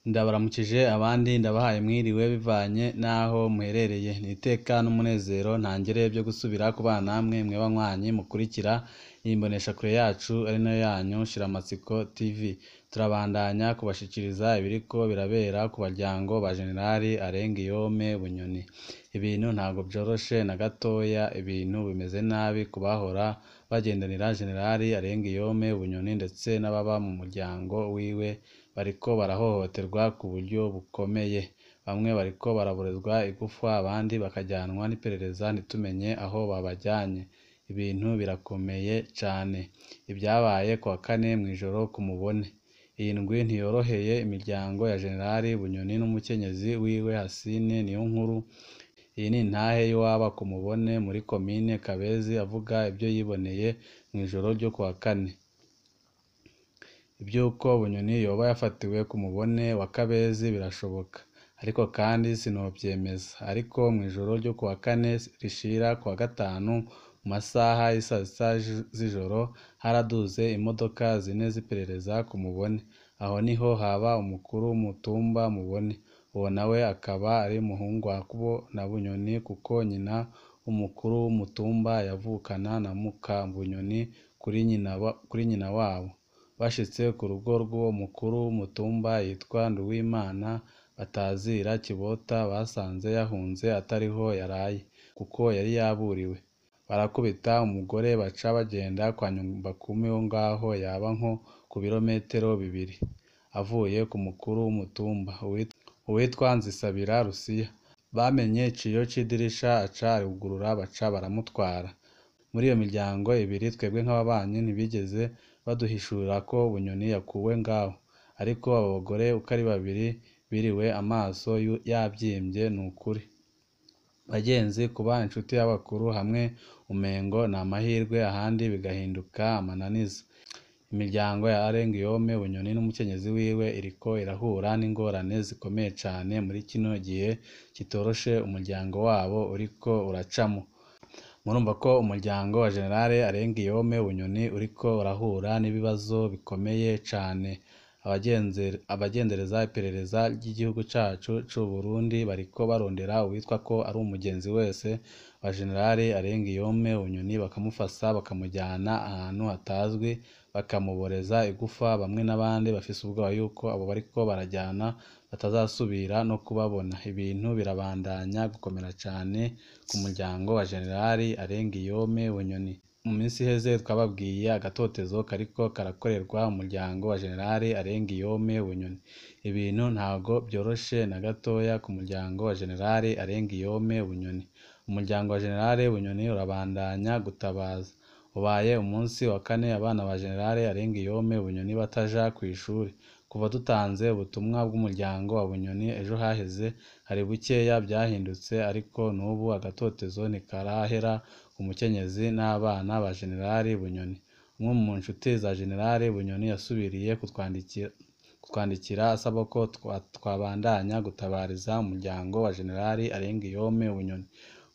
Ndabaramukije abandi ndabahaye mwiriwe bivanye n'aho muherereye. Ni iteka n'umunezero ntangere byo gusubira kubana namwe mwe banywanyi mukurikira iyi mboneshakure yacu ari nayo yanyu Shiramatsiko TV. Turabandanya kubashikiriza ibiriko birabera ku baryango ba Jenerali Arengiyome Bunyoni. Ibintu ntabwo byoroshe na gatoya, ibintu bimeze nabi ku bahora bagendanira Jenerali Arengiyome Bunyoni ndetse n'ababa mu muryango wiwe bariko barahohoterwa ku buryo bukomeye. Bamwe bariko baraborezwa igufa, abandi bakajyanwa n'iperereza ntitumenye aho babajyanye. Ibintu birakomeye cane. Ibyabaye kuwa kane mw'ijoro ku Mubone. Iyi ndwi ntiyoroheye imiryango ya Jenerali Bunyoni n'umukenyezi wiwe Hasine Niyonkuru. Iyi ni intahe y'iwabo ku Mubone muri komine Kabezi avuga ibyo yiboneye mw'ijoro ryo kuwa kane. Ivy'uko Bunyoni yoba yafatiwe ku Mubone wa Kabezi birashoboka, ariko kandi sinovyemeza. Ariko mw'ijoro ryo kuwa kane rishira kuwa gatanu mu masaha y'isasita z'ijoro haraduze imodoka zine z'iperereza ku Mubone. Aho niho haba umukuru w'umutumba Mubone. Uwo nawe akaba ari umuhungwabo na Bunyoni kuko nyina w'umukuru w'umutumba yavukana na muka Bunyoni kuri nyina wabo. Bashitse ku rugo rw'uwo mukuru w'umutumba yitwa Nduwimana batazira Kibota, basanze yahunze atariho yaraye kuko yari yaburiwe. Barakubita umugore baca bagenda kwa Nyumbakumi wo ngaho yaba nko ku birometero bibiri avuye ku mukuru w'umutumba uwitwa Nzisabira Rusiya. Bamenye iciyo c'idirisha aca arugurura baca baramutwara. Muri iyo miryango ibiri twebwe nk'ababanyi ntibigeze baduhishurira ko Bunyoni yakuwe ngaho, ariko abo bagore uko ari babiri biriwe amaso yavyimbye nukuri. Bagenzi, kuba inshuti y'abakuru hamwe umengo ni amahirwe, ahandi bigahinduka amananiza. Imiryango ya Arengiyome Bunyoni n'umukenyezi wiwe iriko irahura n'ingorane zikomeye cane muri kino gihe kitoroshe umuryango wabo uriko uracamwo. Murumva ko umuryango wa Jenerali Arengiyome Bunyoni uriko urahura n'ibibazo bikomeye cane. Abagendereza iperereza ry'igihugu cacu c'Uburundi bariko barondera uwitwa ko ari umugenzi wese wa Jenerali Arengiyome Bunyoni, bakamufasa bakamujyana ahantu hatazwi bakamuboreza igufa. Bamwe n'abandi bafise ubwoba yuko abo bariko barajyana batazasubira no kubabona. Ibintu birabandanya gukomera cane ku muryango wa Jenerali Arengiyome Bunyoni. Mu minsi iheze twababwiye agatotezo kariko karakorerwa umuryango wa Jenerali Arengiyome Bunyoni. Ibintu ntabwo vyoroshe na gatoya ku muryango wa Jenerali Arengiyome Bunyoni. Umuryango wa Jenerali Bunyoni urabandanya gutabaza. Ubaye umunsi wa kane abana ba Jenerali Arengiyome Bunyoni bataja kw'ishuri. Kuva dutanze ubutumwa bw'umuryango wa Bunyoni ejo haheze, hari bukeya vyahindutse, ariko n'ubu agatotezo ntikarahera ku mukenyezi n'abana ba Jenerali Bunyoni. Umwe mu nshuti za Jenerali Bunyoni yasubiriye kutwandikira asaba ko twabandanya gutabariza umuryango wa Jenerali Arengiyome Bunyoni.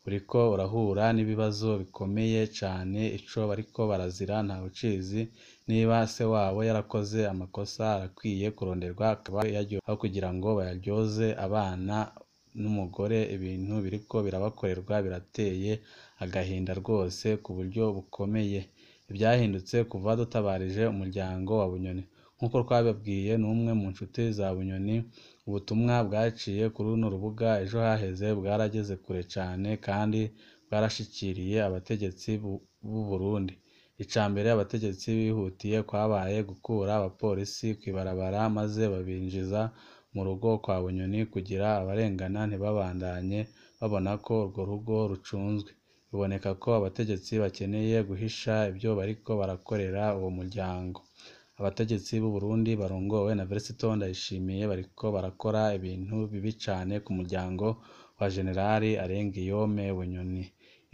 Uriko urahura n'ibibazo bikomeye cane, ico bariko barazira ntawucizi. Niba se wabo yarakoze amakosa arakwiye kuronderwa akaba aho kugira ngo bayaryoze abana n'umugore. Ibintu biriko birabakorerwa birateye agahinda rwose ku buryo bukomeye. Ivyahindutse kuva dutabarije umuryango wa Bunyoni. Nk'uko twabibabwiye n'umwe mu nshuti za Bunyoni, ubutumwa bwaciye kuri runo rubuga ejo haheze bwarageze kure cane kandi bwarashikiriye abategetsi b'u Burundi. Ica mbere abategetsi bihutiye kwabaye gukura abapolisi kw'ibarabara maze babinjiza mu rugo kwa Bunyoni kugira abarengana ntibabandanye babona ko urwo rugo rucunzwe. Biboneka ko abategetsi bakeneye guhisha ivyo bariko barakorera uwo muryango. Abategetsi b'u Burundi barongowe na Verisito Ndayishimiye bariko barakora ibintu bibi cane ku muryango wa Jenerali Arengiyome Bunyoni.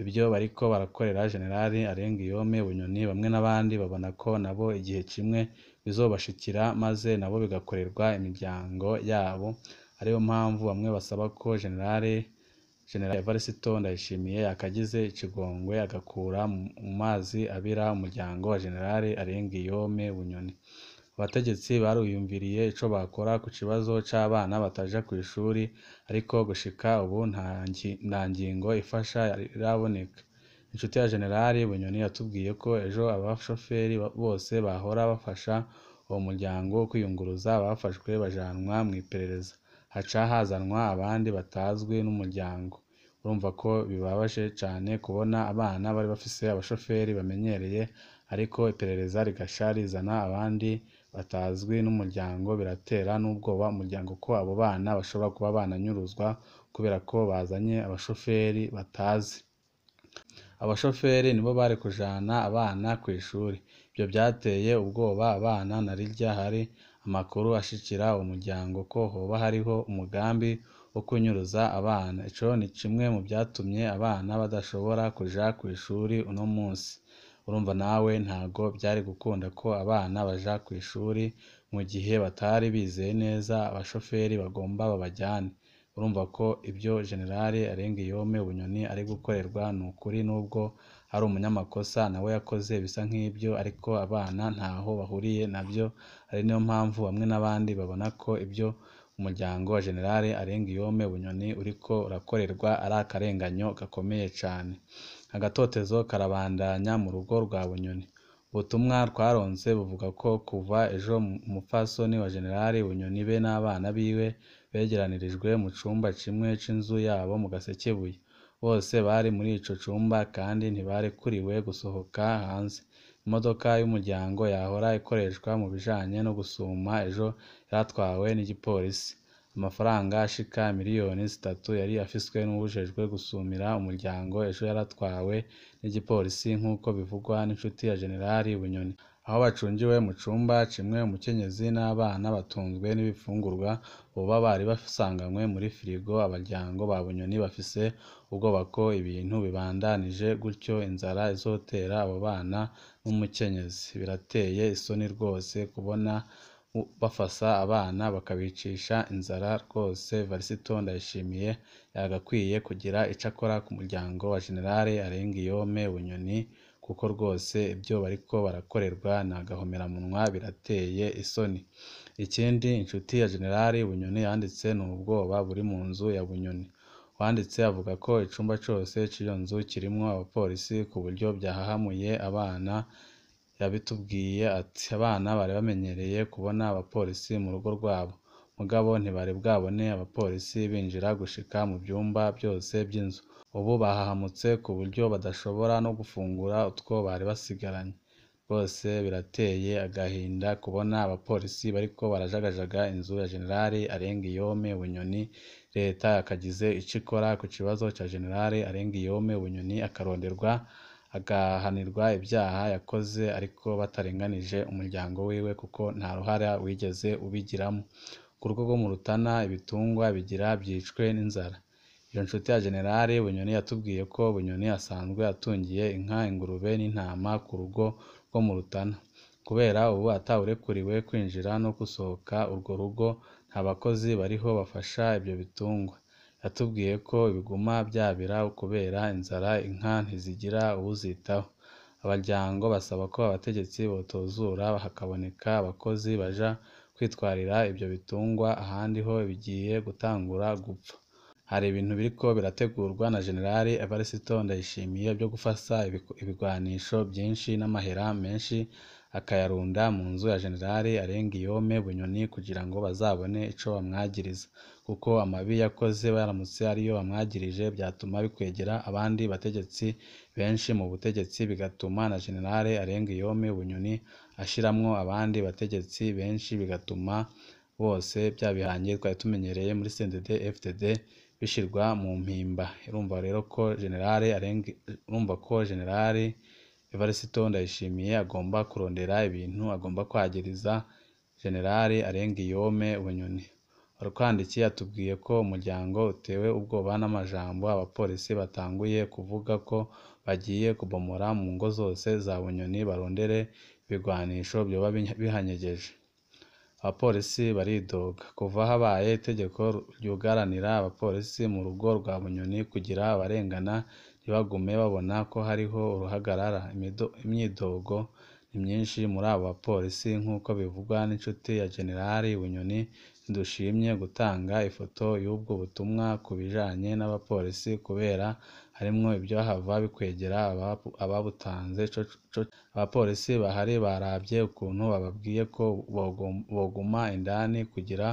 Ivyo bariko barakorera Jenerali Arengiyome Bunyoni, bamwe n'abandi babona ko nabo igihe kimwe bizobashikira maze nabo bigakorerwa imiryango yabo. Ariyo mpamvu bamwe basaba ko Jenerali Evariste Ndayishimiye yakagize ikigongwe agakura mu mazi abira umuryango wa Jenerali Arengiyome Bunyoni. Abategetsi bariyumviriye ico bakora ku kibazo c'abana bataja kw'ishuri, ariko gushika ubu nta ngingo ifasha iraboneka. Inshuti ya Generali Bunyoni yatubwiye ko ejo abashoferi bose bahora bafasha uwo muryango kwiyunguruza bafashwe bajanwa mw'iperereza, haca hazanwa abandi batazwi n'umuryango. Urumva ko bibabaje cane kubona abana bari bafise abashoferi bamenyereye, ariko iperereza rigaca rizana abandi batazwi n'umuryango. Biratera n'ubwoba umuryango ko abo bana bashobora kuba bananyuruzwa kubera ko bazanye abashoferi batazi. Abashoferi nibo bari kujana abana kw'ishuri. Ivyo vyateye ubwoba abana na rirya hari amakuru ashikira uwo muryango ko hoba hariho umugambi wo kunyuruza abana. Ico ni kimwe mu vyatumye abana badashobora kuja kw'ishuri uno munsi. Urumva nawe ntago vyari gukunda ko abana baja kw'ishuri mu gihe batari bizeye neza abashoferi bagomba babajane. Urumva ko ivyo Generali Arengiyome Bunyoni ari gukorerwa ni ukuri, nubwo ari umunyamakosa nawe yakoze ibisa nk'ivyo, ariko abana ntaho bahuriye navyo. Ari niyo mpamvu bamwe n'abandi babona ko ivyo umuryango wa Generali Arengiyome Bunyoni uriko urakorerwa ari akarenganyo gakomeye cane. Agatotezo karabandanya mu rugo rwa Bunyoni. Ubutumwa twaronse buvuga ko kuva ejo umupfasoni wa Generali Bunyoni be n'abana biwe begeranirijwe mu cumba kimwe c'inzu yabo mu Gasekebuye. Bose bari muri ico cumba kandi ntibarekuriwe gusohoka hanze. Imodoka y'umuryango yahora ikoreshwa mu bijanye no gusuma ejo yaratwawe n'igipolisi. Amafaranga ashika 3 miliyoni yari afiswe n'uwujejwe gusumira umuryango ejo yaratwawe n'igipolisi nk'uko bivugwa n'inshuti ya Generali Bunyoni. Aho bacungiwe mu cumba kimwe, umukenyezi n'abana batunzwe n'ibifungurwa boba bari basanganywe muri firigo. Abaryango ba Bunyoni bafise ubwoba ko ibintu bibandanije gutyo inzara izotera abo bana n'umukenyezi. Birateye isoni rwose kubona bafasa abana bakabicisha inzara rwose. Varisito Ndayishimiye yagakwiye kugira ico akora ku muryango wa Generali Arengiyome Bunyoni, kuko rwose ibyo bariko barakorerwa ni agahomamunwa, birateye isoni. Ikindi inshuti ya Generali Bunyoni yanditse ni ubwoba buri mu nzu ya Bunyoni. Uwanditse avuga ko icumba cose c'iyo nzu kirimwo abapolisi ku buryo vyahahamuye abana. Yabitubwiye ati: "Abana bari bamenyereye kubona abapolisi mu rugo rwabo, mugabo ntibari bwabone abapolisi binjira gushika mu vyumba vyose vy'inzu. Ubu bahahamutse ku buryo badashobora no gufungura utwo bari basigaranye." Rwose birateye agahinda kubona abapolisi bariko barajagajaga inzu ya Generali Arengiyome Bunyoni. Leta yakagize ico ikora ku kibazo ca Generali Arengiyome Bunyoni, akaronderwa agahanirwa ivyaha yakoze, ariko batarenganije umuryango wiwe kuko nta ruhara wigeze ubigiramwo. Ku rugo rwo mu Rutana ibitungwa bigira vyicwe n'inzara. Iyo nshuti ya Generali Bunyoni yatubwiye ko Bunyoni asanzwe atungiye inka, ingurube n'intama ku rugo rwo mu Rutana. Kubera ubu atawurekuriwe kwinjira no gusohoka urwo rugo, nta bakozi bariho bafasha ivyo bitungwa. Yatubwiye ko biguma vyabira kubera inzara, inka ntizigira uwuzitaho. Abaryango basaba ko abategetsi botozura hakaboneka abakozi baja kwitwarira ivyo bitungwa, ahandi ho bigiye gutangura gupfa. Hari ibintu biriko birategurwa na Generali Evariste Ndayishimiye vyo gufasa ibigwanisho vyinshi n'amahera menshi akayarunda mu nzu ya Generali Arengiyome Bunyoni kugira ngo bazabone ico bamwagiriza, kuko amabi yakoze baramutse ariyo bamwagirije vyatuma bikwegera abandi bategetsi benshi mu butegetsi, bigatuma na Generali Arengiyome Bunyoni ashiramwo abandi bategetsi benshi, bigatuma bose vya bihange twari tumenyereye muri CNDD FDD bishirwa mu mpimba. Urumva rero ko Generali urumva ko Generali Evariste Ndayishimiye agomba kurondera ibintu agomba kwagiriza Generali Arengiyome Bunyoni. Urukwandikiye atubwiye ko umuryango utewe ubwoba n'amajambo abapolisi batanguye kuvuga ko bagiye kubomora mu ngo zose za Bunyoni barondere ibigwanisho vyoba bihanyegeje. Abapolisi baridoga kuva habaye itegeko ryugaranira abapolisi mu rugo rwa Bunyoni kugira abarengana ntibagume babona ko hariho uruhagarara. Imyidogo ni myinshi muri abo bapolisi nk'uko bivugwa n'inshuti ya Generali Bunyoni. Ntidushimye gutanga ifoto y'ubwo butumwa ku bijanye n'abapolisi kubera harimwo ibyohava bikwegera ababutanze. Abapolisi bahari baravye ukuntu bababwiye ko boguma indani kugira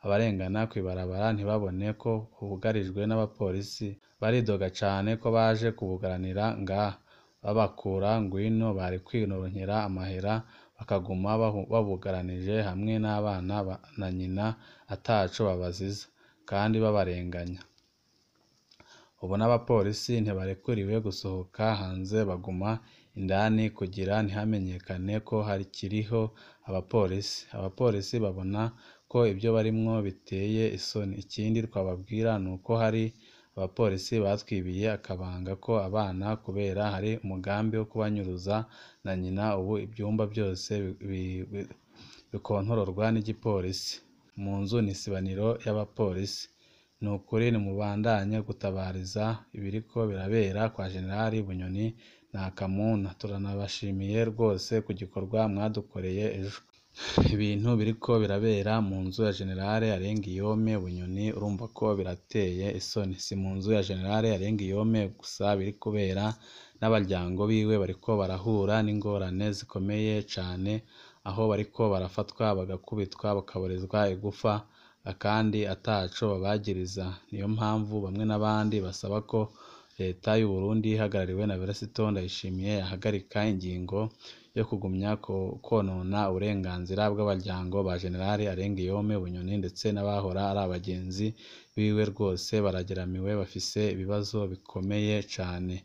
abarengana kw'ibarabara ntibabone ko hugarijwe n'abapolisi. Baridoga cane ko baje kubugaranira ngaha, babakura ngwino bari kwinoronkera amahera bakaguma babugaranije hamwe n'abana na nyina ataco babaziza kandi babarenganya. Ubu n'abapolisi ntibarekuriwe gusohoka hanze, baguma indani kugira ntihamenyekane ko hakiriho abapolisi. Abapolisi babona ko ibyo barimwo biteye isoni. Ikindi twababwira nuko hari abapolisi batwibiye akabanga ko abana kubera hari umugambi wo kubanyuruza na nyina. Ubu ivyumba vyose bikontororwa n'igipolisi. Mu nzu ni isibaniro y'abapolisi. Ni ukuri nimubandanye gutabariza ibiriko birabera kwa Generali Bunyoni na Kamuna. Turanabashimiye rwose ku gikorwa mwadukoreye ejo. Ibintu biriko birabera mu nzu ya Generale Arengiyome Bunyoni urumva ko birateye isoni. Si mu nzu ya Generale Arengiyome gusa biri kubera, n'abaryango biwe bariko barahura n'ingorane zikomeye cane, aho bariko barafatwa bagakubitwa bakaborezwa igufa kandi ataco babagiriza. Niyo mpamvu bamwe n'abandi basaba ko leta y'u Burundi ihagarariwe na Velasito Ndayishimiye yahagarika ingingo yo kugumya konona uburenganzira bw'abaryango ba Generali Arengiyome Bunyoni ndetse n'abahora ari abagenzi biwe. Rwose barageramiwe, bafise ibibazo bikomeye cane.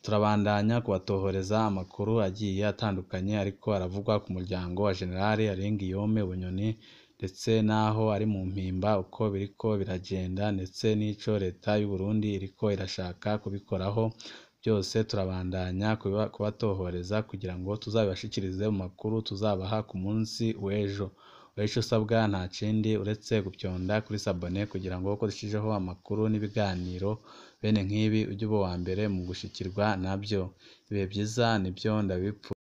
Turabandanya kubatohoreza amakuru agiye atandukanye ariko aravugwa ku muryango wa Generali Arengiyome Bunyoni ndetse n'aho ari mu mpimba uko biriko biragenda ndetse n'ico leta y'u Burundi iriko irashaka kubikoraho. Byose turabandanya kubatohoreza kugira ngo tuzabibashikirize mu makuru tuzabaha ku munsi w'ejo. Ico usabwa nta kindi uretse gupyonda kuri sabone kugira ngo uko dushijeho amakuru n'ibiganiro bene nk'ibi ujye uba uwa mbere mu gushikirwa navyo. Ibihe vyiza nivyo ndabipfuriza.